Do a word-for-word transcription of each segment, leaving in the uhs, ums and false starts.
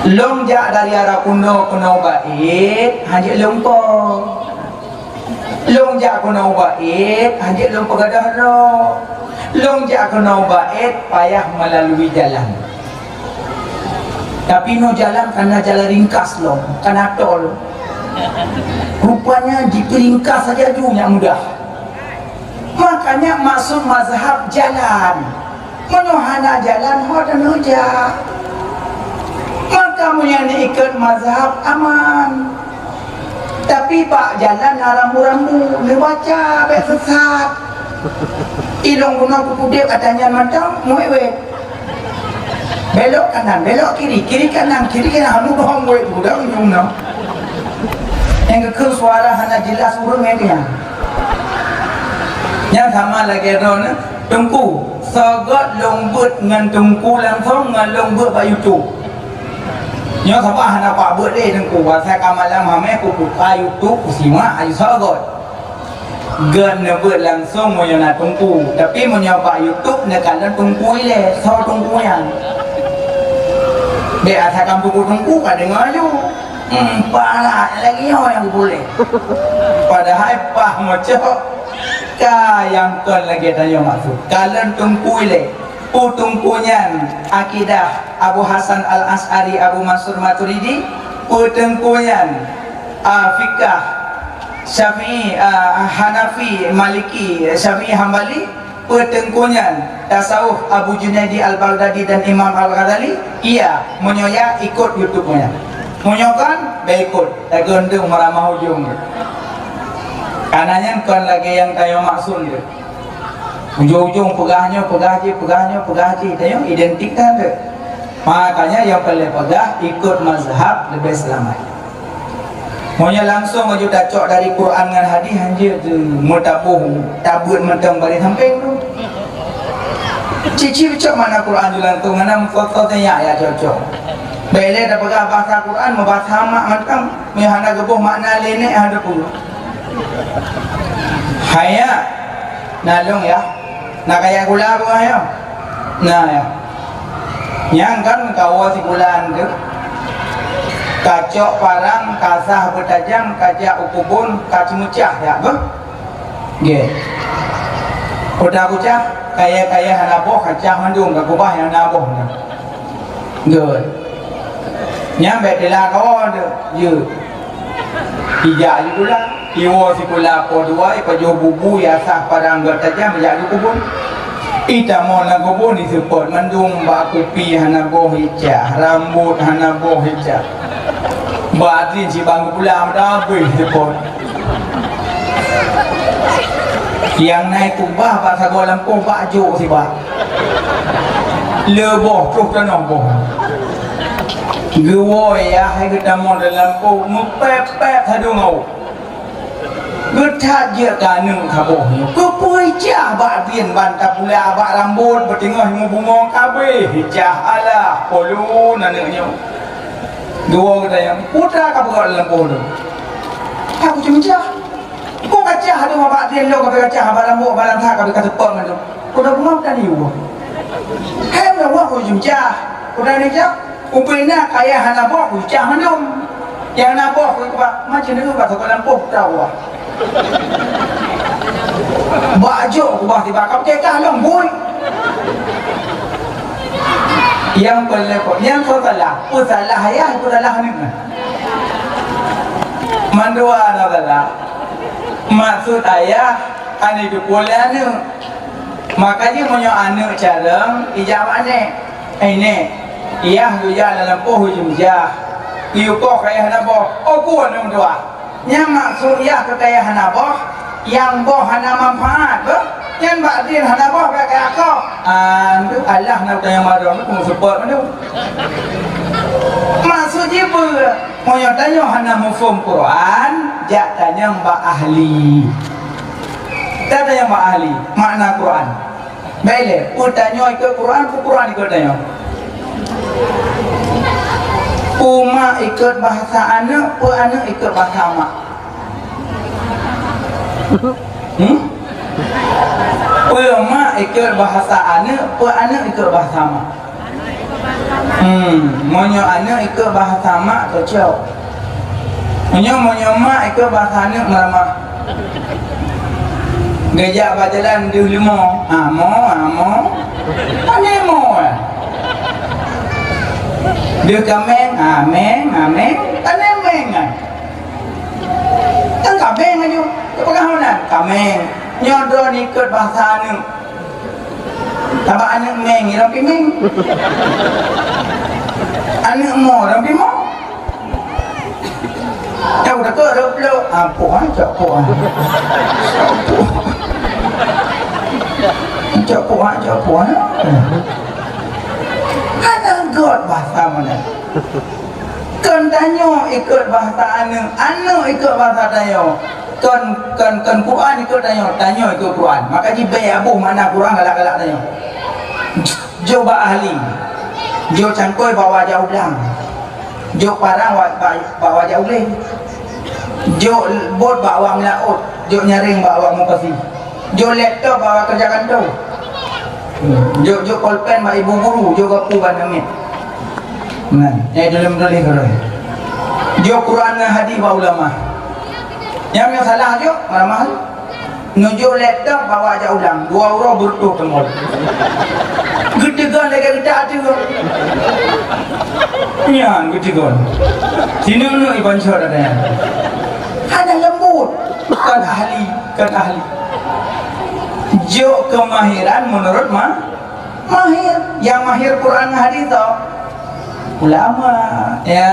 Lôn jak dari Arakundo keunoe Ba'et, hanjeuet lôn po. Lôn jak keunoe Ba'et, hanjeuet lôn peugadôh droe. Lôn jak keunoe Ba'et payah meulalui jalan. Tapi nyoe jalan kana jalan ringkas lom, kana tol. Rupanya jipeuringkas saja ju nyang mudah. Makanya maksud mazhab jalan. Meunyoe hana jalan, ho teuneuk jak. Maka meunyoe neuikot mazhab aman. Tapi bak jalan na rambu-rambu, neubaca bèk sesat. Ilong guna kukudep ata nyan mantong, muwet-wet. Belok kanan, belok kiri, kiri kanan, kiri kanan, hanu bohong wet budang nyum no. Nyang geukheun suara hana jelas ureueng nyang nyan. Nyang sama lagèe droeneuh, Teungku, soe göt lôn beuet ngon Teungku langsong ngon lôn beuet bak YouTube. Nyoe saban hana kuat beuet lé Teungku, asai ka malam hamé kubuka YouTube, kusimak, ayu soe göt. Göt neubeuet langsong meunyoe na Teungku, tapi meunyoe bak YouTube neukalon Teungku ilèe, soe Teungku nyan. Bèk asai ka Teungku-Teungku ka deungö aju. Hmm, pahala lagi nyoe nyang geupuléh. Padahai paih meucok ka nyang kon lagèe tanyoe maksud. Kalon Teungku ilèe. Peue Teungku nyan akidah Abu Hasan Al-Asy'ari, Abu Mansur Maturidi, peue Teungku nyan, ah, fikah Syafi'i, ah, Hanafi, Maliki, Syafi'i, Hambali, peue Teungku nyan tasawuf Abu Junaidi Al-Baghdadi dan Imam Al-Ghazali? Iya, meunyoe ya, ikot YouTube nyan. Meunyoe kon, bèk ikot, lagoe deuh meuramah ujong. Kana nyan kon lagèe nyang tanyoe maksud deuh. Ujong-ujong peugah nyoe, peugah jih, peugah nyoe, peugah jih. Tanyoe identik that deuh. Makanya nyang paleng peugah ikot mazhab leubeh seulamat. Meunyoe langsong aju tacok dari Quran ngon hadis, hanjeuet teu meutaboh, tabeuet mantong bari sampéng tu. Cit-cit cok makna Quran tu langsong, hana meukosa teuyak ya cocok. Bèk lé tapeugah bahasa Quran, meubahasa mak mantong, meunyoe hana geuboh makna lé nèk hana peue. Haya, na lôn ya. Na kajak sikula peue nyoe? Na ya. Nyang kan kawoe sikula nyan, kacok parang, kasah beutajam, kajak u keubon, kaceumeucah ya beuh? Nggih. Peue takucah, kayèe-kayèe hana boh, kacah mandum, kakubah nyang na boh nyan. Göt. Nyan bèk teulah kawoe teuh, jeuet. Ijak sikula, iwoe sikula po dua, ipajoh bubu, iasah parang göt tajam, ijak u keubon. Itamong lam keubon, iseupôt mandum, bak kupi hana boh icah, rambôt hana boh icah. Bak adrin sibang geupeula meutabeh seupôt. Nyang na ikubah bak sagoe lampôh bak jok sibak. Le boh troh tanoh boh. Geuwoe yah hai geutamong dalam lampôh meupèp-pèp sadong awak. Geuthat jeuet keu aneuk saboh nyoe. Keupeue icah bak adrin ban tapula bak rambôt beuteungoh meubungong kabeh icah alah polon aneuk nyoe. Dua geutanyoe, putra ka peugah lam lampôh tu. Aku cuma cah. Ku kacah tu bak adrin lo ka kacah bak rambôt bak lansa ka ka seupôt ngon tu. Ku dah bungong tadi u. Hai meuwah ku cuma cah. Ku dah ni cah. Ubé na kayèe hana boh ku cah mandum. Nyang na boh ku keubah macam tu bak seupôt lampôh tawah. Bak jok kubah tiba ka keh kah lom bui. Nyang peuleupok, nyang soe salah? Peue salah ayah, peue salah aneuk? Mandua na salah. Maksud ayah, aneuk jipeuleupok aneuk. Makanya meunyoe aneuk carông, ijak bak nèk. Eh, nèk, yah geujak lam lampôh ujong jah. Geuyue poh kayèe hana boh. Oh, ku aneuk meutuah. Nyan maksud yah keu kayèe hana boh, nyang boh hana manfaat, beuh? Nyan bak adrin hana boh bèk kayèe akoh. Antu Allah na tanyong marom tu seupôt mandum. Maksud jih peue? Meunyoe tanyoe hana muphom Quran, jak tanyong bak ahli. Tatanyong bak ahli makna Quran. Bèk lé, peue tanyoe ikot Quran, peue Quran ikot tanyoe. Peue mak ikot bahasa aneuk, peue aneuk ikot bahasa mak. Hmm? Peue mak ikot bahasa aneuk, peue aneuk ikot bahasa mak. Hmm, meunyoe aneuk ikot bahasa mak cocok. Meunyoe, meunyoe mak ikot bahasa aneuk meuramah. Geujak bak jalan deuh leumo, amo, amo. Pane mo, eh? Deuh kaméng, ameng, ameng. Pane meng, eh? Kan kaméng laju. Peugah meunan, kaméng. Nyoe droeneuh ikot bahasa aneuk. Sabab aneuk meng, irong pimeng. Aneuk mo, irong pimo. Tahu tak keu reuplok? Ah, poh, ah, cok poh, ah. Cok poh. Cok poh, ah, cok poh, ah. Hana göt bahasa meunan. Kon tanyoe ikot bahasa aneuk, aneuk ikot bahasa tanyoe. Kon, kon, kon Quran ikot tanyoe, tanyoe ikot Quran. Maka jibée aboh makna Quran galak-galak tanyoe. Jok bak ahli. Jok cangkôi bak wajah ulang. Jok parang wa-, bak, bak wajah uleng. Jok bot bak awak meulaôt. Jok nyaréng bak awak mupasi. Jok laptop bak awak keureuja kantô. Jok, jok polpen bak ibu guru, jok gapu bak aneuk miet. Nah, nyang tuléh-tuléh keudroe. Jok Quran ngon hadis bak ulama. Nyang, nyang salah jok, ulama. Neujok laptop bak awak jak ulang, dua uroe beureutoh teunggol. Geuteugon lagée geutak ateueh. Nyan geuteugon. Sineuk-neuk ibancot ada nyan. Hana leumbut. Kon ahli, kon ahli. Jok keumahiran meunurot ma-, mahir. Nyang mahir Quran ngon hadis tau. Ulama. Ya,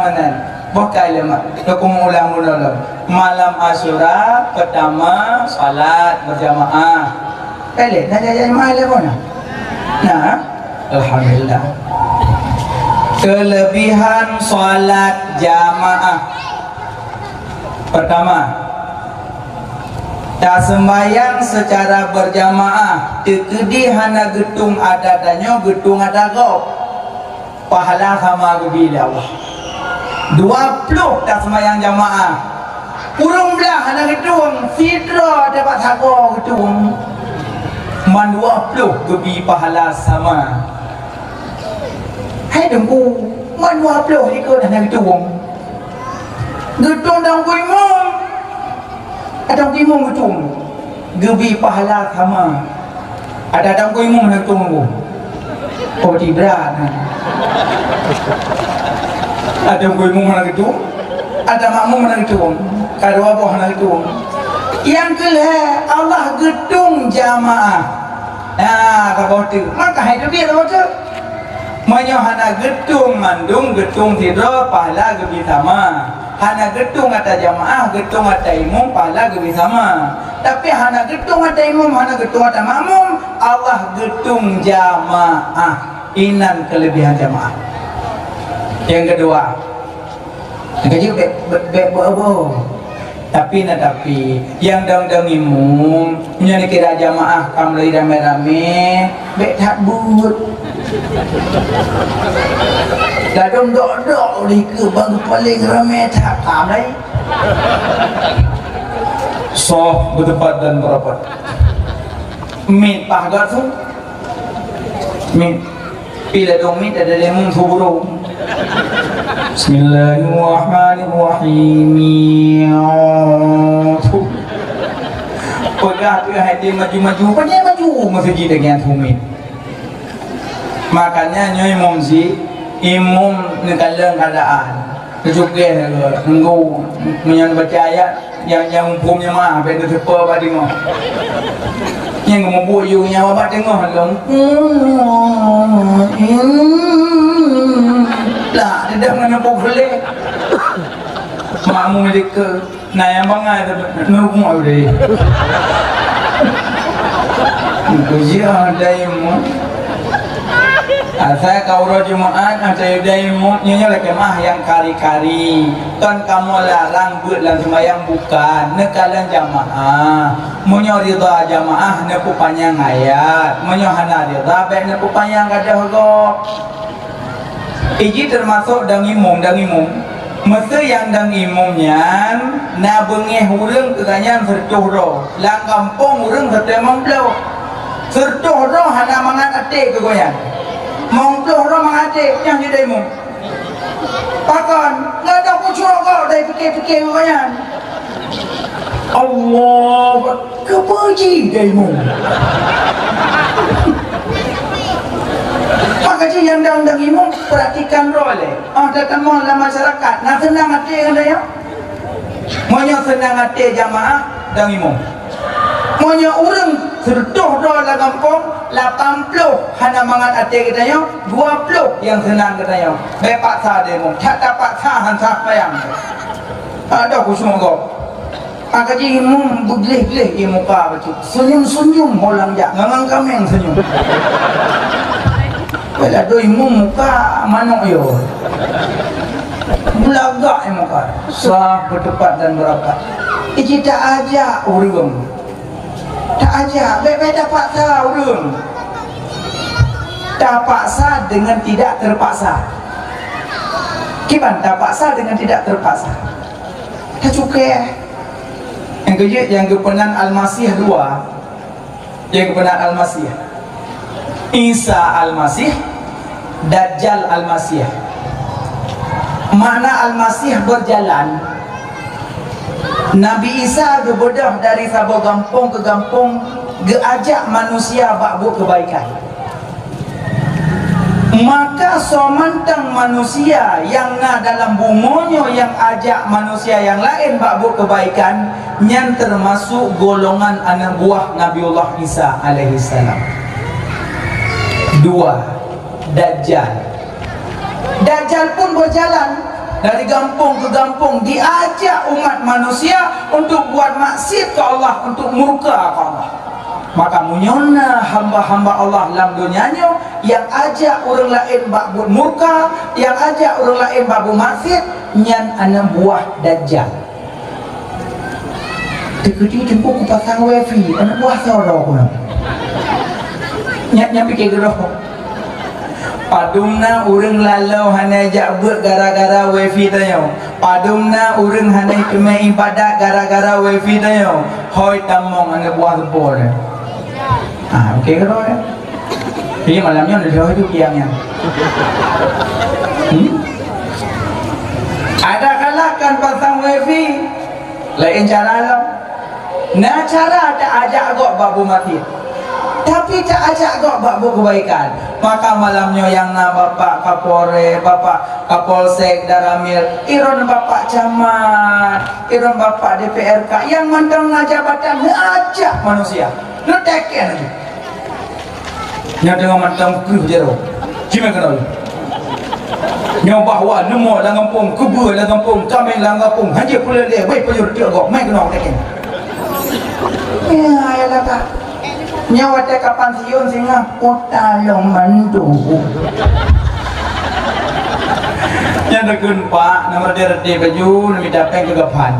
meunan. Boh ka ulama. Hukum ulama ulama. Malam Asyura pertama salat berjamaah. Pelek, na jamaah lé bona? Nah, alhamdulillah. Kelebihan salat jamaah. Pertama, taseumbahyang secara berjamaah, teukeudi hana geutueng atra tanyoe, geutueng atra gob, pahala sama geubri lé Allah. Dua ploh taseumbahyang jamaah, ureuëng blah hana geutueng, sidroe atra bak sagoe geutueng, mandua ploh geubri pahala sama. Hai Teungku, mandua ploh likot hana geutueng. Geutueng dan geuimum. Atau geuimum geutueng. Geubri pahala sama. Ada dan geuimum hana geutueng, Bu. Oh, di brat, nah. Ada geuimum hana geutueng. Ada makmum hana geutueng. Kadua boh hana geutueng. Nyang keulhée, Allah geutueng jamaah. Nah, saboh teuk. Maka hai teubiet saboh teuk. Meunyoe hana geutueng mandum, geutueng sidroe, pahala geubri sama. Hana geutueng atra jamaah, geutueng atra imum, pahala geubri sama. Tapi hana geutueng atra imum, hana geutueng atra makmum, Allah geutueng jamaah. Inan kelebihan jamaah. Nyang keudua, Keujeuet bék, bék, bék beu-beu. Tapi na tapi, nyang dong-dong imum, meunyoe neukira jamaah ka meulai ramé-ramé, bék that buet. Ladôm dok-dok di keu bang paléng ramé that ka meulai. Soh beuteumpat dan beurapat. Miet paih gata. Miet. Pih ladôm miet ada lé mum suburu. Bismillahirrahmanirrahim. Peugah tu hai dia maju-maju, panjang maju masa jih dengan sumiet. Makanya nyoe imum si, imum neukalon keadaan. Teucukeh nunggu meunyan baca ayat. Nyang, nyang muphom jamaah, bèk neuteupeue bak teungoh. Nyang geumubuet yue nyan bak teungoh lom. Lah, deuh meunan pukon lhèe. Makmum dikeue. Nah, nyang bangai tu, nuruk muat deh. Kujiah dai mu. Asai ka uroe Jumaat, asai dai mu, nyoe lakèe meu'ah nyang kari-kari. Kon kamoe larang beuet lam seumayang, bukan, neukalon jamaah. Meunyoe ridha jamaah, neupeupanyang ayat. Meunyoe hana ridha, bèk neupeupanyang gadôh gob. Iji teumasok dang imum, dang imum. Meusé nyang dang imum nyan na beungèh ureueng keu gobnyan sireutôh droe. Lam gampông ureueng sireutôh limong ploh. Sireutôh droe hana mangat até keu gobnyan. Mong ploh roh mangat até nyang jeuet imum. Pakon? Nggak ada kucok kok dari pikir-pikir kau nyan. Allah, kepuji dari imum. Maka cik yang dang-dang imum, perhatikan roh leh. Oh, teutamong lam masyarakat, na seunang até ngon dayah. Meunyoe seunang até jamaah, dang imum. Meunyoe ureueng sireutoh droe lam gampông, lapan ploh hana mangat até geutanyoe, dua ploh nyang seunang geutanyoe. Bèk paksa deh imum, that tapaksa han sah payang. Adoh khusyuk gob. Maka jih imum beugleh-gleh ie muka bacut. Senyum-senyum ho lam jak, ngon kaméng senyum. Bèk ladôm imum muka manok yo. Beulagak nyang muka, sah, beuteupat dan beurapat. Iji ta ajak ureueng. Ta ajak, bèk-bèk tapaksa ureueng. Tapaksa dengan tidak terpaksa. Kiban tapaksa dengan tidak terpaksa? Tacukée. Nyang keujeuet nyang geupeunan Almasih dua. Nyang geupeunan Almasih. Isa Almasih, Dajjal Almasih. Makna Almasih berjalan, Nabi Isa geubeudôh dari saboh gampông keu gampông, geuajak manusia bak buet keubaikan. Maka soe mantong manusia nyang na dalam bumoe nyoe nyang ajak manusia nyang laén bak buet keubaikan, nyan teumasok golongan aneuk buah Nabiullah Isa alaihissalam. Dua, Dajjal. Dajjal pun berjalan dari gampông keu gampông, diajak umat manusia untuk buat maksiat keu Allah, untuk murka keu Allah. Maka meunyoe na hamba-hamba Allah lam donya nyoe nyang ajak ureueng laén bak buet murka, nyang ajak ureueng laén bak buet maksiat, nyan aneuk buah Dajjal. Teukeudi teungku kupasang wifi, aneuk buah soe droe ku nyan. Nyan, nyan pike keudroe. Padum na ureueng laloe hana jak beuet gara-gara wifi tanyoe. Padum na ureueng hana teumé ibadat gara-gara wifi tanyoe. Hôi tamong aneuk buah seupôt nyan. Ah, oke keudroe nyan. Jadi malam nyoe leuh itu kiang nyan. Hmm? Ada kalahkan pasang wifi. Laén cara lom. Na cara ta ajak gob bak buet maksiat, tapi ta ajak gob bak buet keubaikan. Maka malam nyoe nyang na Bapak Kapolres, Bapak Kapolsek, Danramil, iron Bapak Camat, iron Bapak D P R K, nyang mantong na jabatan, neuajak manusia, neuteken laju. Nyan teungoh mantong kreueh jaroe. Cimé keunoe. Nyoe bahwa neumoe lam gampông, keubeue lam gampông, kaméng lam gampông, hanjeuet peureulée, wéh pajoh reuteuek gob, mé keunoe teken. Ya, ya lah, Pak. Nyoe watée kapan siôn singoh, kota lom bantu. Nyan dukun, Pak, na meureuti-reuti baju, na mita péng keu gobnyan.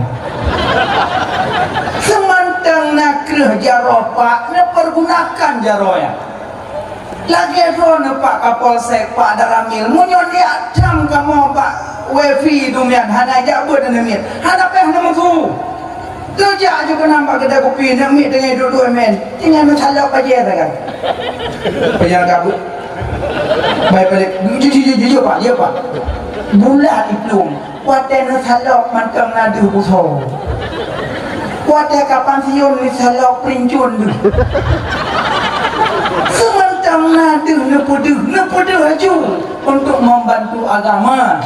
Seumantong na kreueh jaroe, Pak, neupeurgunakan jaroe nyan. Lagée droeneuh Pak Kapolsek, Pak Danramil, meunyoe neujak tham kamoe bak wifi dum nyan hana jak beuet aneuk miet, hana payah neumeusu. Neujak aju keunan bak keudai kupi, aneuk miet teungoh duek-duek meu'en, tinggai meusalok bajée sagai. Peunyan ka beuet. Bai palek, jujur, jujur, jujur, Pak, ya, Pak. Bulat iplueng. Watée neusalok mantong na deuh busoe. Watée kapan siôn neusalok princun deuh. Seumantong na deuh neupeudeuh, neupeudeuh laju untuk membantu agama.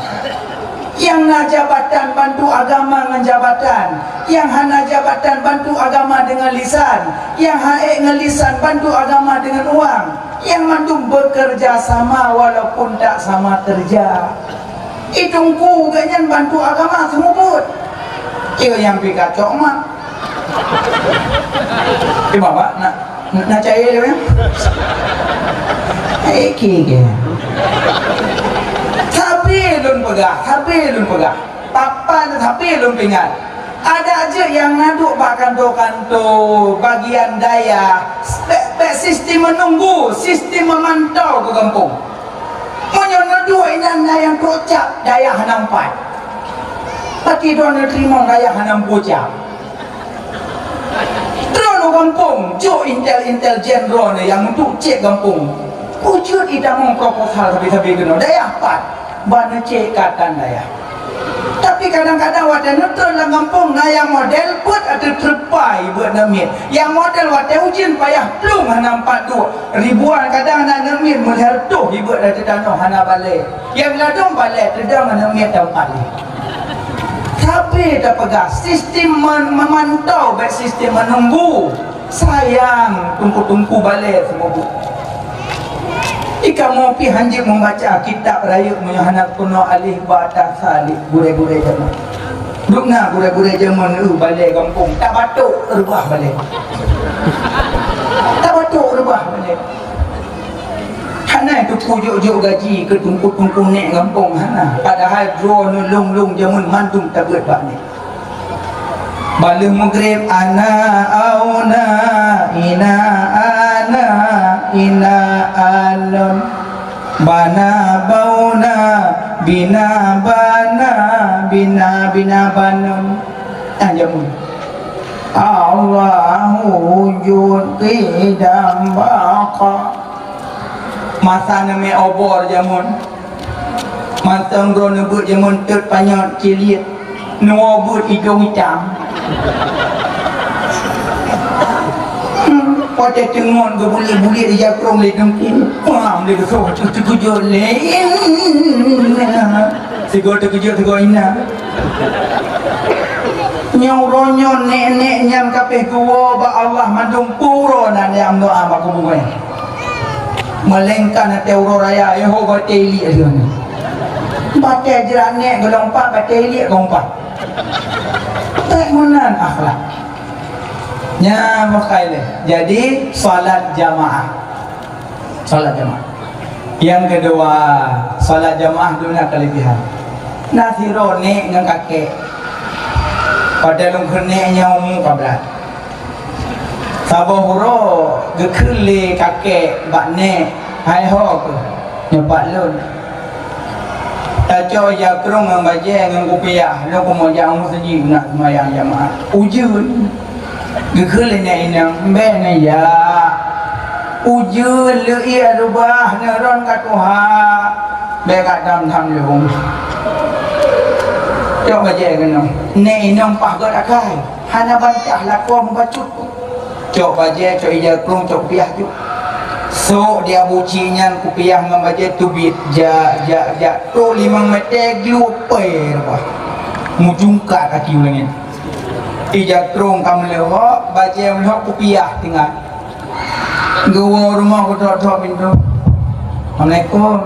Nyang na jabatan bantu agama ngon jabatan, nyang hana jabatan bantu agama deungon lisan, nyang hana ék ngon lisan bantu agama deungon uang. Nyang mandum bekerja sama walaupun tak sama kerja. Di teungku geuh nyan bantu agama seumeubeuet. Iya nyang pi kacok mak. Eh, Bapak, nak, nak cai lé, ya? Eh, ki, ki. Sabe lôn peugah, sabe lôn peugah. Papa, sabe lôn peuingat. Adak jeuet nyang na duek bak kanto-kanto bagian dayah, bèk, bèk sistem menunggu, sistem memantau keu gampông. Meunyoe neuduek inan na nyang trok cap, dayah hana meupat. Pati droeneuh teurimong dayah hana meupucap. Droeneuh gampông, jok intel-intelijen droeneuh nyang untuk cek gampông. Peue jeuet itamong proposal sabe-sabe keunoe? Dayah pat? Bak neucek katan dayah. Tapi kadang-kadang watèe neutrön lam gampông na nyang model peuet ateueh treupa ibeuet aneuk miet. Nyang model watèe ujeuen payah plueng hana meupat duek. Ribuan kadang na aneuk miet meulhèe reutôh ibeuet ateueh tanoh hana balèe. Nyang ladôm balèe teudong aneuk miet dan paléh. Sabe tapeugah sistem man-, memantau bèk sistem menunggu. Sayang, teungku-teungku balèe seumeubeuet. Di kamoe pih hanjeuet membaca kitab rayeuk meunyoe hana keunoe alif ba ta sa alif gurèe-gurèe jameun. Dum na gurèe-gurèe jameun, eu, balèe gampông, tabatok reubah balèe. Tabatok reubah balèe. Hana teupeu jok-jok gaji keu teungku-teungku nèk gampông, hana. Padahai droeneuh lôn-lôn jameun mandum tabeuet bak nèk. Bak lheueh meugreb, ana auna, ina ana, ina alon. Bana bauna, bina bana, bina bina banon. Ah, jameun. Allahu wujud qidam baqa. Masa neumè obor jameun. Mantong droeneuh beuet jameun teut panyöt ciliet. Neuwoe beuet idong itam. Hmm, watèe teungon geubuliek-buliek ija krông lé teungku. Pam lé geusoh teukeujot lé. Sigoe teukeujot sigoe inan. Nyoe uroe nyoe nèk-nèk nyan ka pih geuwoe bak Allah mandum pura na nyang meudoa bak kubu nyan. Meulainkan watèe uroe raya, eh, ho batèe liek lheueh nyan. Batèe jrat nèk gohlom pat, batèe liek gohlom pat. Bèk meunan akhlak. Nyan meukai lé. Jadi, salat jamaah. Salat jamaah. Nyang keudua, salat jamaah dum na keulebihan. Na sidroe nèk ngon kakek. Padahai lôn kheun nèk nyan umu ka brat. Saboh uroe geukheun lé kakek bak nèk, "Hai ho keuh, nyoe pat lôn. Tacok ija krông ngon bajèe ngon kupiah, lôn keumeung jak u meuseujid nak seumayang jamaah." Ujeuen. Geukheun lé nèk inong, "Bèk neujak. Ujeuen leuie reubah neuron ka tuha. Bèk ka tham-tham lôn." Cok bajèe keunoe. Nèk inong paih gèt akai. Hana bantah lakoe meubacut. Cok bajèe, cok ija krông, cok kupiah ju. Sôk di Abu Cik nyan kupiah ngon bajèe teubiet, jak, jak, jak, trôk limong mètè gluek pèh reubah. Meujungkat kaki u langèt. Ija krông ka meuleuhok, bajèe meuleuhok, kupiah tinggai. Geuwoe u rumoh geutok-tok pintoe. "Assalamualaikum."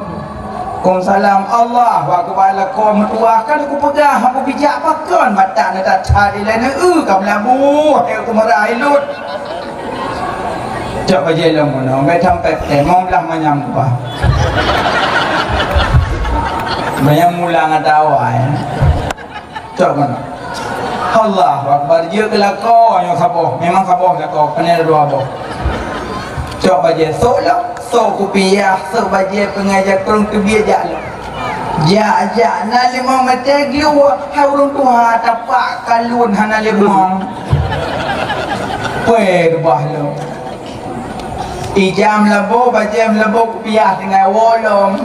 "Waalaikumsalam." "Allahu Akbar, lakoe meutuwah, kan kupeugah hana kubijak pakon mata neutat that ilèe neueu ka meulaboh, eh, kumeurah ilot." Cok bajèe lom keunoe, bèk sampai teumoh blah manyam kuba. Banyak mula ngon tawa, ya. Cok meunan. Allahu Akbar. Jeuet keu lakoe nyoe saboh. Memang saboh lakoe. Keuneuk dua boh. Cok bajèe. Sôk lom. Sôk kupiah. Sôk bajèe peungai ija krông teubiet jak lom. Jak, jak. Na limong mètè gluek. Hai ureueng tuha tapak kalon hana limong. Peureubah lom. Ija meulaboh, bajèe meulaboh, kupiah tinggai woe lom.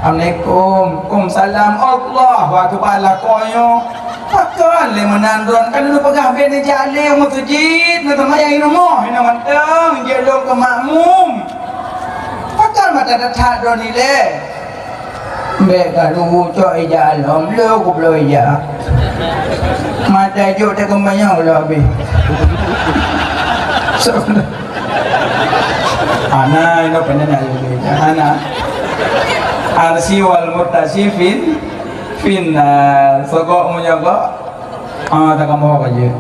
"Assalamualaikum." "Waalaikumsalam." "Allahu Akbar, lakoe nyoe. Pakon lé meunan droen, kan lôn peugah bèk neujak lé u meuseujid, neuseumayang i rumoh, hinoe mantong jeuet lôn keu makmum. Pakon mata that-that droen ilèe?" "Bèk ka lôn cok ija lom, lôn kubloe ija. Mata jok teukeumanyong lôn abéh." Hana, inoe peunan na lôn ija. Hana. Arsi wal murtasi fin, fin, ah, sogok meunyoe gok. Ah, tak kamoe ka jeuet.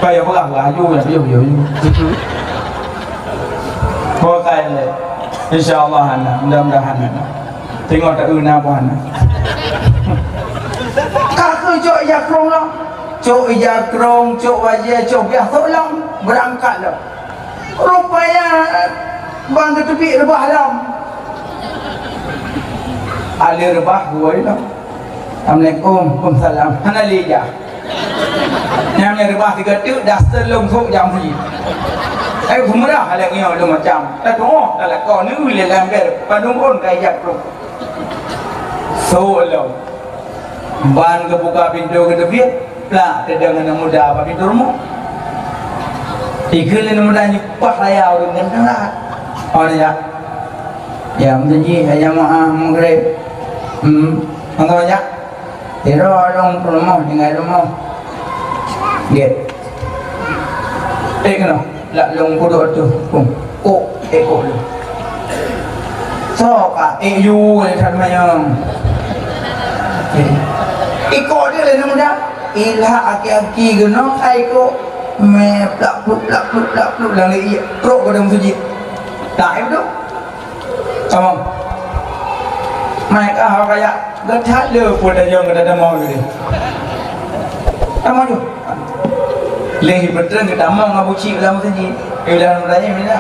Payah peugah, peugah aju, aju, aju, aju. Pokai lé. Insya Allah hana, mudah-mudahan hana. Tengok tak guna pun hana. Ka keuh cok ija krông lom. Cok ija krông, cok bajèe, cok biah, sok lom. Beurangkat lom. Rupanya bang geuteubiet reubah lom. Alèh reubah geuwoe lom. "Assalamualaikum." "Waalaikumsalam." Hana lé ija. Nyang lhèe reubah sigoe teuk dah seuleueng sôk jam sie. Hai peumurah lagèe nyoe lôn macam. Tatuoh talakoe neue lé lambèe padum phon ka ijak trok. Sok lom. Ban geubuka pintoe geuteubiet, plak teudeung aneuk muda bak pintoe rumoh. Ikheun lé aneuk muda nyoe pah raya ureueng nyan teulat. Oh, ya. Ya, meuseujid, ya, maaf, meugreb. Hmm, mangga jak. Sidroe lôn peurumoh tinggai rumoh. Gét. Eh, keunoe, lak lôn pudok tu. Kong, kok, eh, kok lôn. Sok, ah, eh, yu, eh, that manyong. Eh. Ikok dia lalu muda. Ilah aki-aki keunoe, ai kok. Mé plak, pluk, plak, pluk, plak, pluk, lalu iya. Trok pada meuseujid. Tak, eh, betul? Tamong. Mai ka haba kaya, gata le pun dah jong gata tamong tadi. Tamong ju. Leh beutreun gata tamong Abu Cik lam meuseujid. Eh, udah raya mina.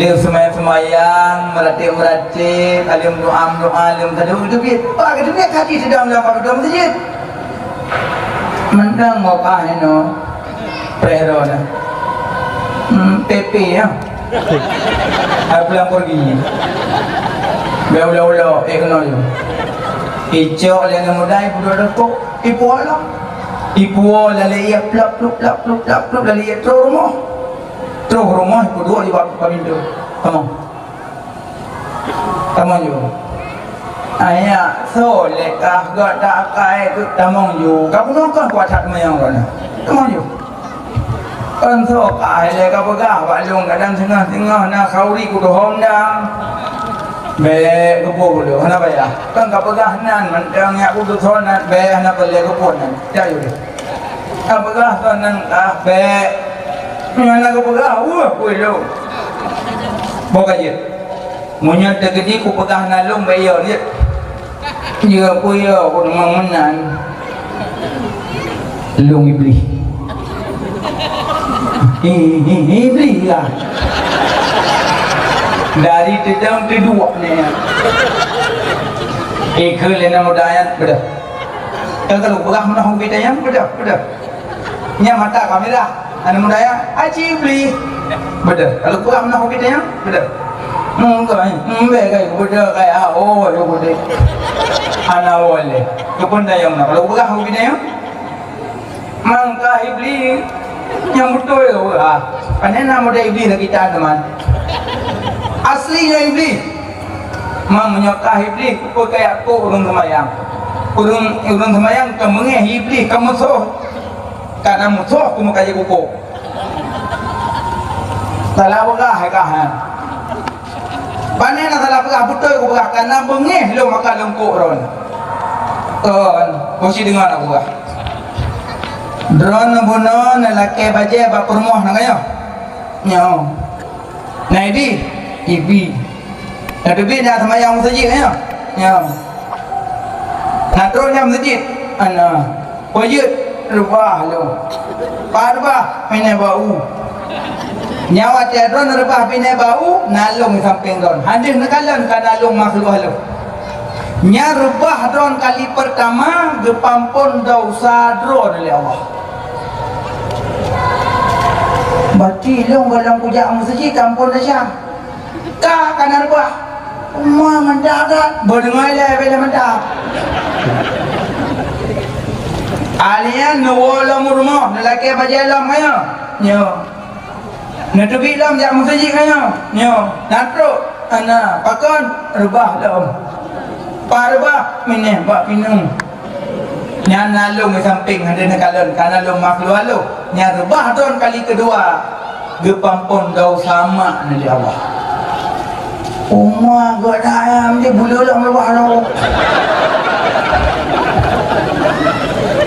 Leh seumayang-seumayang, meuratéb-meuratéb, aleuem doa-doa, aleuem sadeue teubiet. Pak geuteumé kaji sidang lam meuseujid. Mantong mau pah inoe. Preh droe na. Hmm, P P ya. Hai pulang pergi. Beu ulo-ulo, eh, keunoe yue. Icok lé aneuk muda, ipuwoe rukok, ipuwoe lom. Ipuwoe lalé ié plak, pluk, plak, pluk, plak, pluk, lalé ié troh rumoh. Troh rumoh, ipeuduek di bak pintoe. Tamong. Tamong ju. Ayah, so lé kah gata akai keu tamong ju. Ka bunoe kon kuat that meuyang kona. Tamong ju. Kon so kah lé ka peugah bak lôn kadang singoh-singoh na khauri kudohom dang. Bék geuboh lôn hana payah. Kon ka peugah nan mantong nyak kudohom nan bék hana peureulée geuboh nan. Cak ju deh. Ka peugah kon nan kah bék. Nyan na geupeugah, weueh, weueh lôn. Boh ka jeuet. Meunyoe teukeudi kupeugah na lôn bèk yo jeuet. Jeuet peue yo, ku deungoe meunan. Lôn Iblih. Hi, hi, hi, Iblih lah. Dari teudong teuduek nyan. Ikheun lé aneuk muda nyan, beudôh. Kan kalau peugah meunoe hong bita nyan, beudôh, beudôh. Nyan mata kamera. Aneuk muda nyan, "Aci Iblih." Beudôh. Kalau peugah meunoe hong bita nyan, beudôh. Hmm, kai, hmm, bèk kai, beudôh kai, ah, oh, yo beudôh. Hana boleh. Keupeue nyan meunoe. Kalau peugah hong bita nyan, Mangka Iblih nyang beutôi, ha. Pane na model Iblih lagèe tan, teuma. Asli nyoe Iblih. Mang meunyoe kah Iblih, keupeue kajak kok ureueng seumayang? Ureueng, ureueng seumayang ka meungéh Iblih, ka musoh. Ka na musoh, keumeung kajak kok. Salah peugah kah, ha? Pane na salah peugah, beutôi kupeugah, kana beungéh lôn maka lôn kok droen. Kon, boh si deungoe na peugah. Droen bunoe neulakèe bajèe bak peurumoh na nyoe. Nyoe. Na Ibi, Ibi. Na teubiet na seumayang meuseujid nyoe. Nyoe. Na trok nyan meuseujid. Ana. Peujeuet reubah lom. Pat reubah, pinèh bak u. Nyan watèe droen reubah pinèh bak u, na lôn di sampéng droen. Hadeh neukalon ka na lôn makhluk halôh. Nyan reubah droen kali peurtama, geupampon desya droen lé Allah. Berarti lôn gohlom kujak meuseujid, ka ampon desya. Ka, ka na reubah. Uma mantap that. Boh deungoe ilèe, bèk lé mantap. Alèh nyan neuwoe lom u rumoh, neulakèe bajèe lom, ka nyoe. Nyoe. Neuteubiet lom jak meuseujid, ka nyoe. Nyoe. Na trok. Ana, pakon? Reubah lom. Pat reubah, pinèh bak pineung. Nyan na lôn di sampéng, hadeh neukalon, ka na lôn makhluk halôh. Nyan reubah droen kali keudua, geupampon desya mak neuh lé Allah. Uma geuh ayam di bulu lom reubah lom.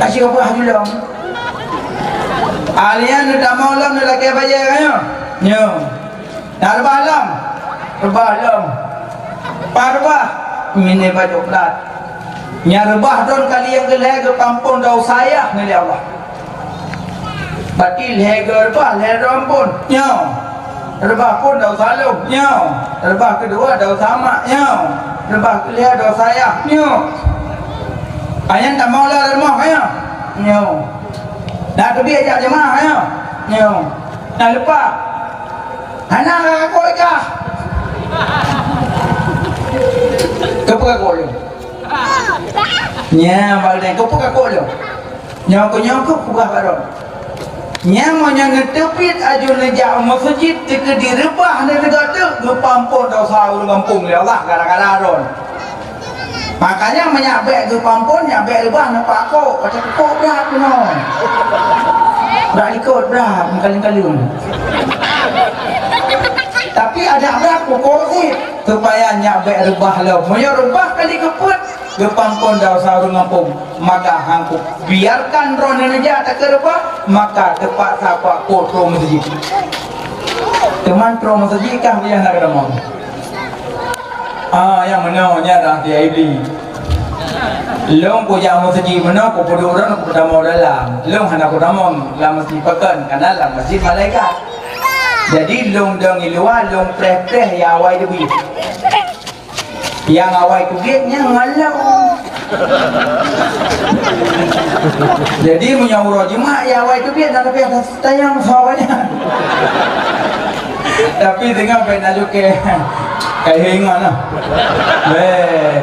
Asyik reubah ju lom. Alèh nyan neutamong lom neulakèe bajèe ka nyoe. Nyoe. Na reubah lom. Reubah lom. Pat reubah, minèh bak coklat. Nyan reubah droen kali nyang keulhèe geupampon desya ayah neuh lé Allah. Berarti lhèe geureubah, lhèe droen ampon. Nyoe. Reubah phon desya lôn. Nyoe. Reubah keudua desya mak. Nyoe. Reubah keulhèe desya ayah. Nyoe. Ayah tamong lom rumoh, nyoe. Nyoe. Na teubiet jak jeumaah, nyoe. Nyoe. Na leupah. Hana kakok kah? Keupeue kakok lôn? Nya, bak lôn, keupeue kakok lôn? Nyoe keuh, nyoe keuh peugah bak droen. Nyang meunyoe neuteubiet aju neujak u meuseujid, teukeudi reubah neuteugah teuk, geupampon desya ureueng gampông lé Allah gara-gara droen. Makanya meunyak bèk geupampon, nyak bèk reubah neupak kok, pacak kok brat keunoe. Brat likot brat, meukaleng-kaleng. Tapi adak brat pukok cit, supaya nyak bèk reubah lom. Meunyoe reubah kali keupeuet, geupampon desya ureueng gampông, maka hangku biarkan droeneuh neujak takeu reubah, maka teupaksa pak kok troh meuseujid. Teuma troh meuseujid kah biasa na keudamong. Ah, nyang meunoe nyan dah di I B. Lôn kujak meuseujid meunoe, kupeuduek droen, kupeutamong dalam. Lôn hana kutamong lam meuseujid pakon, karena lam meuseujid malaikat. Jadi, lôn dong i luwa, lôn preh-preh ya awai teubiet. Nyang awai teubiet nyan ngalong. Jadi, meunyoe uroe Jumat, ya awai teubiet, na leubeh tayang sawa nyan. Tapi teungoh bèk na jukée. Kai ingat lah. Bèk.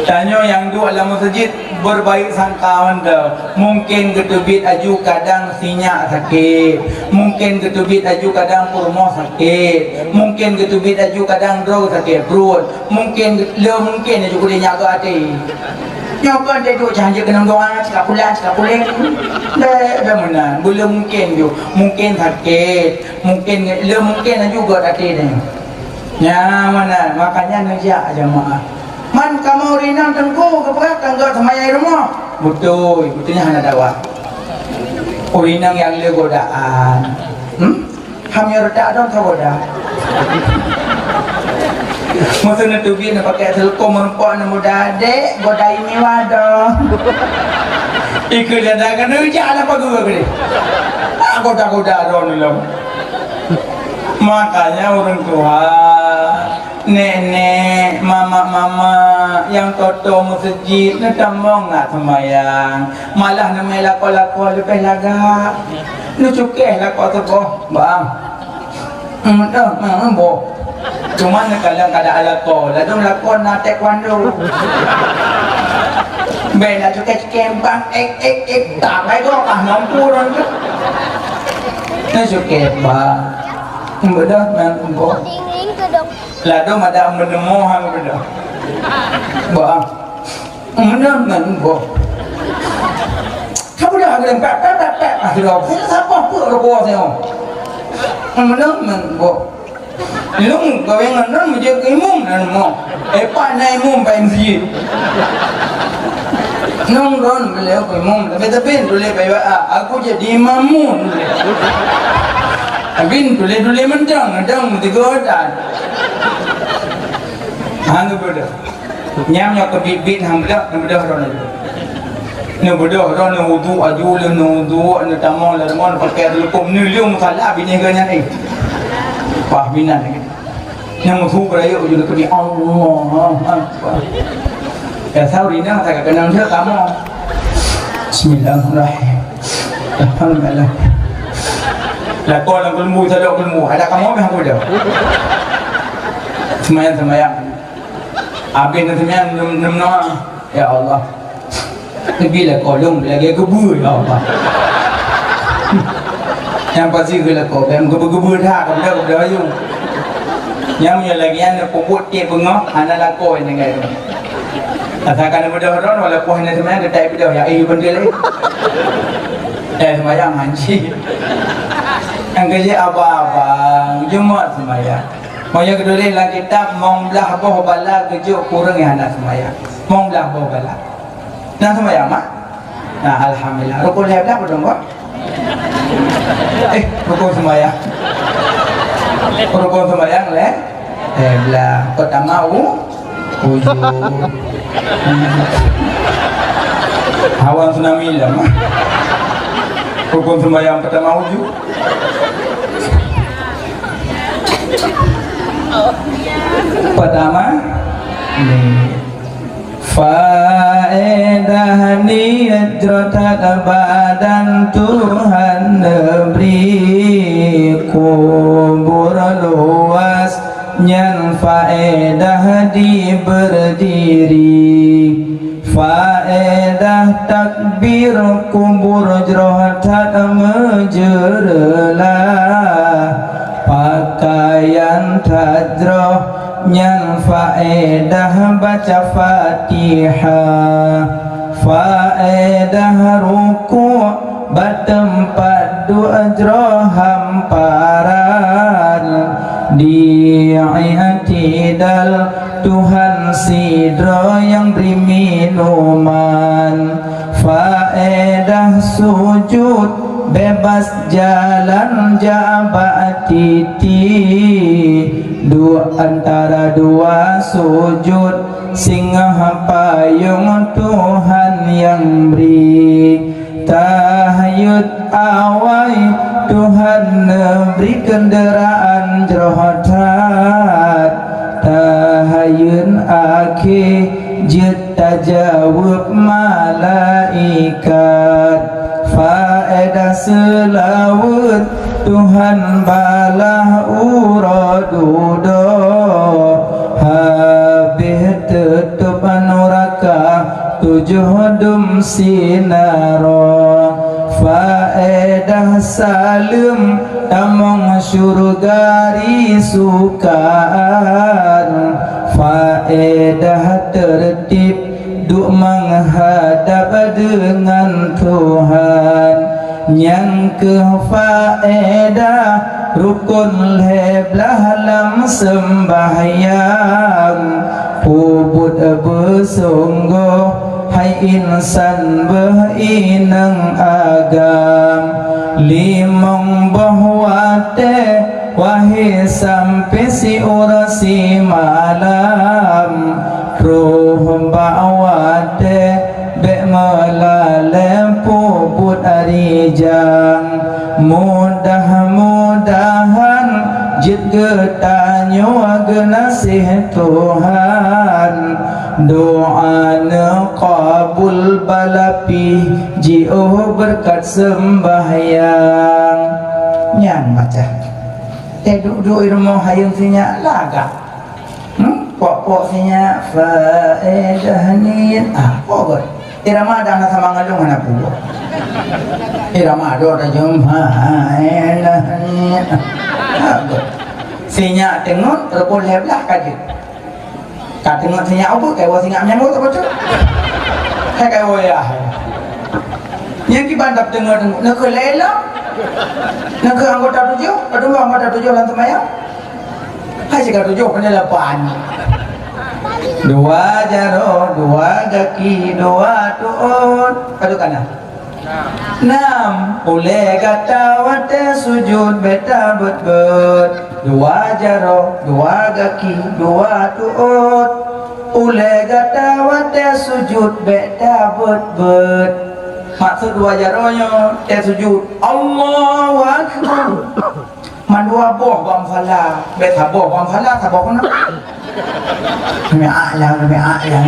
Tanyoe nyang duek lam meuseujid berbaik sangka mantong. Mungken geuteubiet aju kadang sinyak sakét. Mungken geuteubiet aju kadang peurumoh sakét. Mungken geuteubiet aju kadang droe sakét pruet. Mungken, le mungken aju kudeh nyak geuh até. Nyoe kon teuduek cah jeuet keunong doa, cika pulan, cika puléng. Bèk, bèk meunan. Beu le mungken ju. Mungken sakét. Mungken, le mungken aju gèt até nyoe. Nyan meunan, makanya neujak jamaah. Man kamoe ureueng inong teungku geupeugah kan gèt seumayang i rumoh. Beutôi, beutôi nyan hana dawa. Ureueng inong nyang le godaan. Hmm? Ham nyoe reutak dong saboda. Masa neuteubiet neupakèk seuleukoe meureumpok neumuda, "Dek, goda imewa dong." Ikeu janda keuneuk jak lam pageue keudeh. Ah, goda-goda droeneuh lom. Makanya ureueng tuha, nenek, mamak-mamak nyang toto meuseujid, neutamong ngat seumayang. Malah neumè lakoe-lakoe leubeh lagak. Neucukéh lakoe teuboh, bang. Hmm, dah, hmm, boh. Cuma neukalon keadaan lakoe, ladôm lakoe na taekwondo. Bèk na cukéh-cukéh, bang, ek, ek, ek, tak, baik kok, ah, mampu orang tu. Neucukéh, bang. Beudôh, nang boh. Ladôm ada meuneumoh hang beudôh. Bah. Meuneumoh boh. Ka beudôh leumpet, pet, pet, pet. Ah, sudah. Saya sapa pun lo boh saya. Meuneumoh boh. Lôn kawin ngon lôn meujeuet keu imum nan mo. Eh, pat na imum pai meuseujid. Nong lôn beliau keu imum, tapi, tapi tuléh pai wa, aku jadi imam mun. Tapi tuléh-tuléh mantong, mantong meuteugah tan. Ha, tu beudôh. Nyang nyoe keubiet-biet han beudôh, han beudôh droeneuh. Neubeudôh droeneuh, neuwudhu aju lé, neuwudhu, neutamong lé rumoh, neupakèk teuleukom, neuleueng musala binéh geuh nyan, eh. Pah minan lagèe. Nyang meusu beurayeuk aju lé keubiet, Allahu Akbar. Ya, sauri na, tak keunong dah kamoe. Bismillahirrahmanirrahim. Alhamdulillah. Lakoe lam keulumbu, sadok keulumbu. Ada kamoe meh aku dah. Seumayang-seumayang. Abéh na seumayang, nem, nem noa. Ya Allah. Neubi lakoe lôn lagèe geubeue, ya Allah. Nyang pasti keu lakoe, bèk geubeue-geubeue that, ka beudôh, ka beudôh ayue. Nyang meunyoe lagèe nyan neupeubuet tiep beungoh, hana lakoe nyang gaya. Asalkan neubeudôh droen, walaupun hana seumayang, teutap beudôh, ya, eh, beundel, eh. Eh, seumayang hanci. Nyang keujeuet abang-abang, jeuet seumayang. Meunyoe geutuléh lam kitab, mong blaih boh bala geujok keu ureueng nyang hana seumayang. Mong blaih boh bala. Na seumayang, mak? Na, alhamdulillah. Rukon lhèe blaih padum, Pak? Eh, rukon seumayang. Rukon seumayang lhèe, lhèe blaih. Peutama u-, uju. Hawa tsunami lom. Rukon seumayang peutama uju. Peutama, ni. Faedah niet jroh that badan Tuhan neubri kubur. Luas nyan faedah di berdiri. Faedah takbir kubur jroh that meujeureulah. Pakaian that jroh nyan faedah baca Fatihah. Faedah ruku' bak teumpat duek jroh hamparan. Di i'tidal Tuhan sidroe nyang bri minuman. Faedah sujud bebas jalan jak bak titi. Duek antara dua sujud singoh payong Tuhan nyang bri. Tahayut awai Tuhan neubri keundeuraan jroh that. Tahayut akhé jeuet tajaweueb malaikat. Faedah seulaweuet Tuhan balah uroe dudoe. Habéh teutôb nuraka tujoh dum sinaroe. Faedah saleuem tamong syeuruga risukaan. Faedah teurtib duek meuhadab deungon Tuhan. Nyan keuh faedah rukon lhée blaih lam seumbahyang. Peubuet beusunggoh hai insan beuh inong agam. Limong boh watée wahé sampoe siuroe simalam. Troh bak watée bék meulalée peubuet rijang. Mudah-mudahan jeuet geutanyoe geunaséh Tuhan. Doa neuqabul balapi jiôh beureukat seumbahyang. Nyan baca. Teuduek-duek i rumoh hayeu sinyak lagak. Hmm? Pok-pok sinyak faedah niet. Ah, pok got. Irama dang na sama ngalung hana pue. Irama do da jom faedah niet. Ah, got. Sinyak teungeut rukon lhée blaih ka jeuet. Ka teungeut sinyak ubeut, kai woe sinyak menyambut apa tu? Hai kai woe ya. Nyang kiban dap teungeut-teungeut, neukeu lé lom. Neukeu anggota tujoh, padum anggota tujoh lam seumayang. Hai siga tujoh, kena lapan. Dua jaroe, dua gaki, dua tuot. Aduh kana. Nam, ulée gata watée sujut bék tabeuet-beuet. Dua jaroe, dua gaki, dua tuot. Ulée gata watée sujut bék tabeuet-beuet. Maksud dua jaroe nyoe tée sujut. Allahu Akbar. Mandua boh bang phala, bék saboh bang phala, saboh keunan. Kami ayang, kami ayang.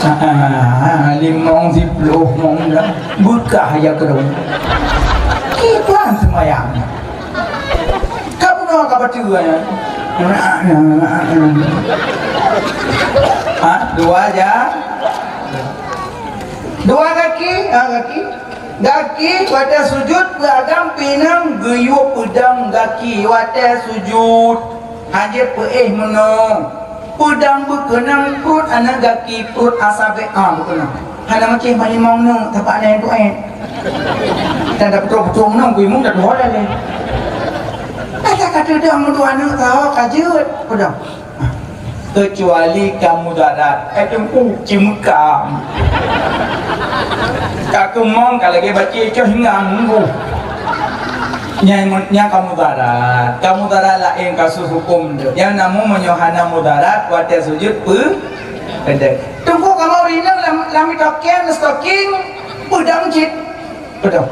Ah, limong siploh mong dah. Beukah ya keudong. Kiban seumayang. Kamu nak apa tu ya? Ha, dua aja. Dua kaki, ha, kaki. Gaki watée sujut peuagam pinang geuyue peudong gaki watée sujut. Hana peuéh meunoe. Peudong beukeunong pruet aneuk gaki pruet asa bék a beukeunong. Hana macam malimong neuk tapak nyan tuét. Dan dah beutôi-beutôi meunoe kui mung dah tuho dah lé. Asa ka teudong meudua aneuk taho ka jeuet peudong. Keucuali ka mudarat, eh, teungku, cimeukam. Ka keumong, ka lagée bacé coh hingang, nunggu. Nyang, nyang ka mudarat. Ka mudarat laén kasus huköm tu. Nyang namun meunyoe hana mudarat, watée sujut peu-, peudeh. Teungku, kamoe rineueng lam, lam token, stocking, peudong cit. Beutôi.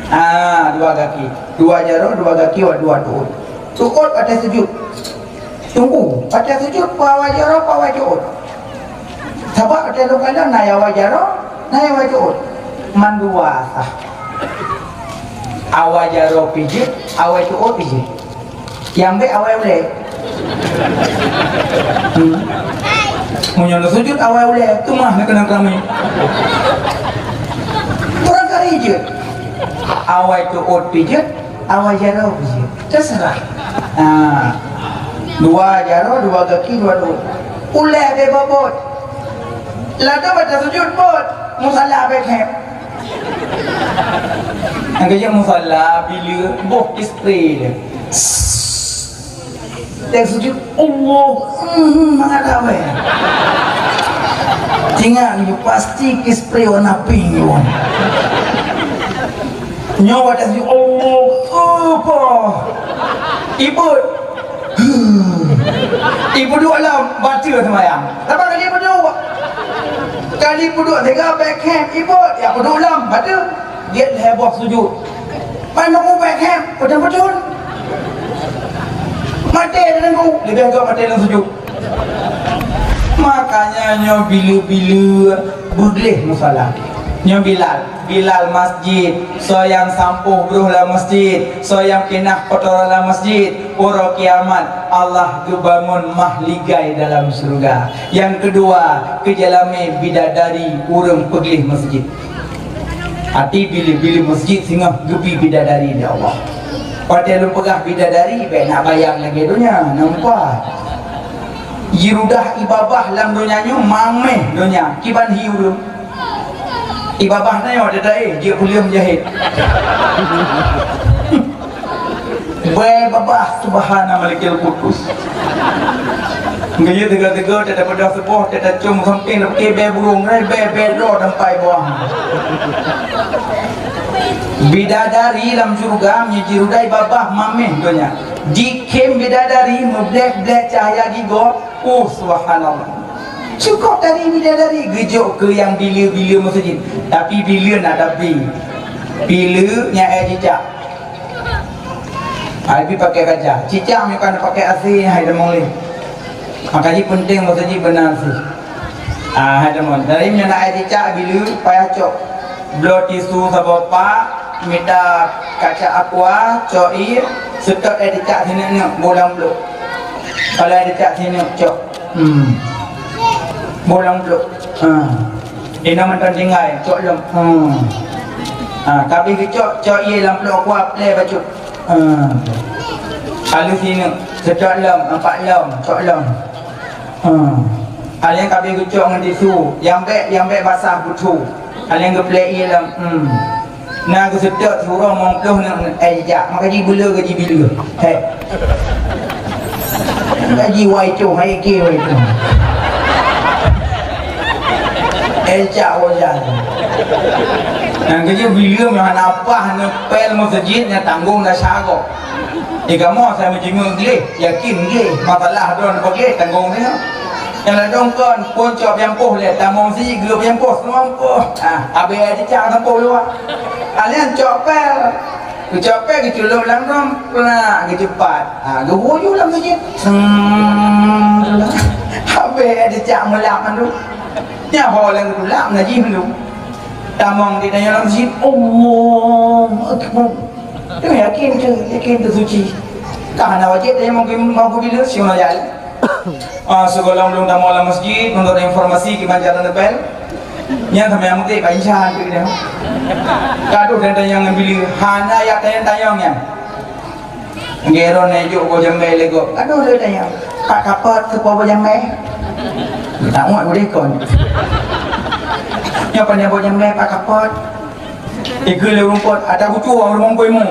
Ah, dua gaki. Dua jaroe, dua gaki, wa dua tuot. Tuot watée sujut. Tunggu, watée sujut, pawa jaroe, pawa tuot. Sabab watée lôn kalon, na nyang wa jaroe, na nyang wa tuot. Mandua sah. Awai jaroe pijeuet, awai tuôt pijeuet. Nyang bék awai ulèe. Hmm. Meunyoe neusujut awai ulèe, keumah neukeunong keurami. Barangkali jeuet. Awai tuôt pijeuet, awai jaroe pijeuet. Terserah. Ha. Dua jaroe, dua gaki, dua tuôt. Ulèe bèk bot. Ladôm bak tasujut bot. Musala bèk khép. Nyang keujeuet musala, bila boh spray dia. Teuh sujud, Allah, hmm, mangat awai. Ingat, pasti spray warna pink nyoe. Nyoe watèe sujud, Allah, apa? Ibot. Hmm. Ipeuduek lom, baca seumayang. Saban kali ipeuduek. Kali ipeuduek tiga, bèk khép, ibot, ya peuduek lom, baca. Jeuet lhèe boh sujud. Ban Teungku bèk khép, beutôi-beutôi. Maté Teungku, leubeh gèt maté lam sujud. Makanya nyoe bila-bila beugleh musala. Nyoe Bilal, Bilal masjid, soe nyang sampôh broh lam masjid, soe nyang pinah kotoran lam masjid, uroe kiamat Allah geubangon mahligai dalam syeuruga. Nyang keudua, keu jalamé bidadari ureueng peugleh masjid. Até bili-bili masjid singoh geubi bidadari lé Allah. Watèe lôn peugah bidadari, bèk na bayang lagèe donya, nampak. Jirudah i babah lam donya nyoe mamèh donya, kiban hi ureueng. I babah na nyoe, teuta, eh, jeuet puléh meujahét. Bèe babah, Subhana Malikil Qudus. Geuyue teuga-teuga, teuta peudah seupoh, teuta com sampéng, teupiké bèe burông, eh, bèe, bèe droe tampai buah. Bidadari lam syeuruga, meunyoe jirudah i babah mamèh donya. Jikhém bidadari, meublèh-blèh cahya gigoe, oh, subhanallah. Cukôp dari bidadari, geujok keu nyang bile-bile masjid. Tapi bile na tapi. Bile nyang air cicak. Hai pi pakai kaca. Cicak meukan pakai A C, hai deungoe lé. Maka jih penting masa jih beuna A C. Ah, hai deungoe. Dari nyan air cicak bila payah cok. Bloe tisu saboh pak, mita kaca aqua, cok ié, seutôt air cicak sineuk-neuk, boh lam blok. Kalau air cicak sineuk cok. Hmm. Boh lam blok. Ha. Inong mantong tinggai, cok lom. Hmm. Ha, ka abéh geucok, cok ié lam plôk aqua, plè bacut. Ha. Lalu sineuk, seutôt lom, ampat lom, cok lom. Ha. Alèh ka abéh geucok ngon tisu, nyang bèk, nyang bèk basah beusu. Alèh geuplè ié lom. Hmm. Na geuseutôt siuroe mong ploh nyoe, eh, jak, maka jibile keu jibile. Hei. Gaji wai cong, hai ke wai cong. Eh, jak wajan. Nyang keujeuet bile meuhana paih neupèl meuseujid nyang tanggong dasya gob. Eh, kamoe asai meujeungeuk gleh, yakin gleh. Masalah droe neupeugléh, tanggong nyoe. Nyang ladôm kon, phôn cok piampôh lé, tamong si geuh piampôh, seumampoh. Ah, abéh até cang sampôh luwa. Alèh cok pèl. Geucok pèl geuculok lam rhom, plak, geuceupat. Ah, geuhuyu lam masjid. Seng. Abéh até cang meulap mandum. Nyan ho lôn geulap najih mandum. Tamong di tanyoe lam masjid, Allahu Akbar. Teuh yakin teuh, yakin teuh suci. Ka hana wajéb tanyoe mau, mau bila siuroe jalan. Ah, sigohlom lôn tamong lam masjid, meunurot informasi kiban jalan leubèh. Nyan sampoe nyang meugrib, ban insya Allah. Ka deuh dan tanyong ngon bila, hana jak tanyong-tanyong nyan. Gero nèk jok boh jambé lé gob. Ka deuh lé tanyong. Pat kapot teupo boh jambé. Tak muat udeh kon. Nyoe pan boh jambé pat kapot. Ikeu lé rumpot, ata kucua ureueng mongkoi mu.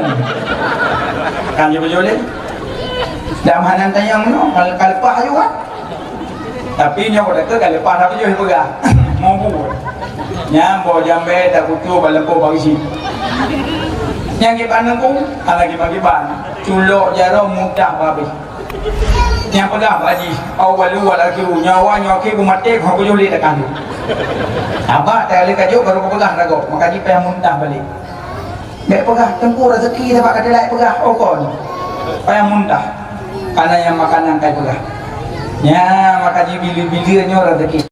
Kan jeuet beujoleh. Dak meuhanan tanyong nyoe, kal-, kaleupah aju kan. Tapi nyoe keudeue kaleupah tapi jeuet peugah. Mau buet. Nyang boh jambé takucua bak leumpôh bak isi. Nyang kiban nungku, ala kiban-kiban. Culok jaroe mudah babeh. Nyang peugah bak jih, "Awwalu wal akhiru, nyawa nyoe akhé beumaté, kah pujôh lé takah lé." Abak tayah lé kajok baru kupeugah ragoe, maka jih payah muntah balek. Bèk peugah, "Teungku, raseuki sabab ka teulak peugah, oh kon." Payah muntah. Kana nyang makanan kai peugah. Nya, maka jih bili-bili nyoe raseuki.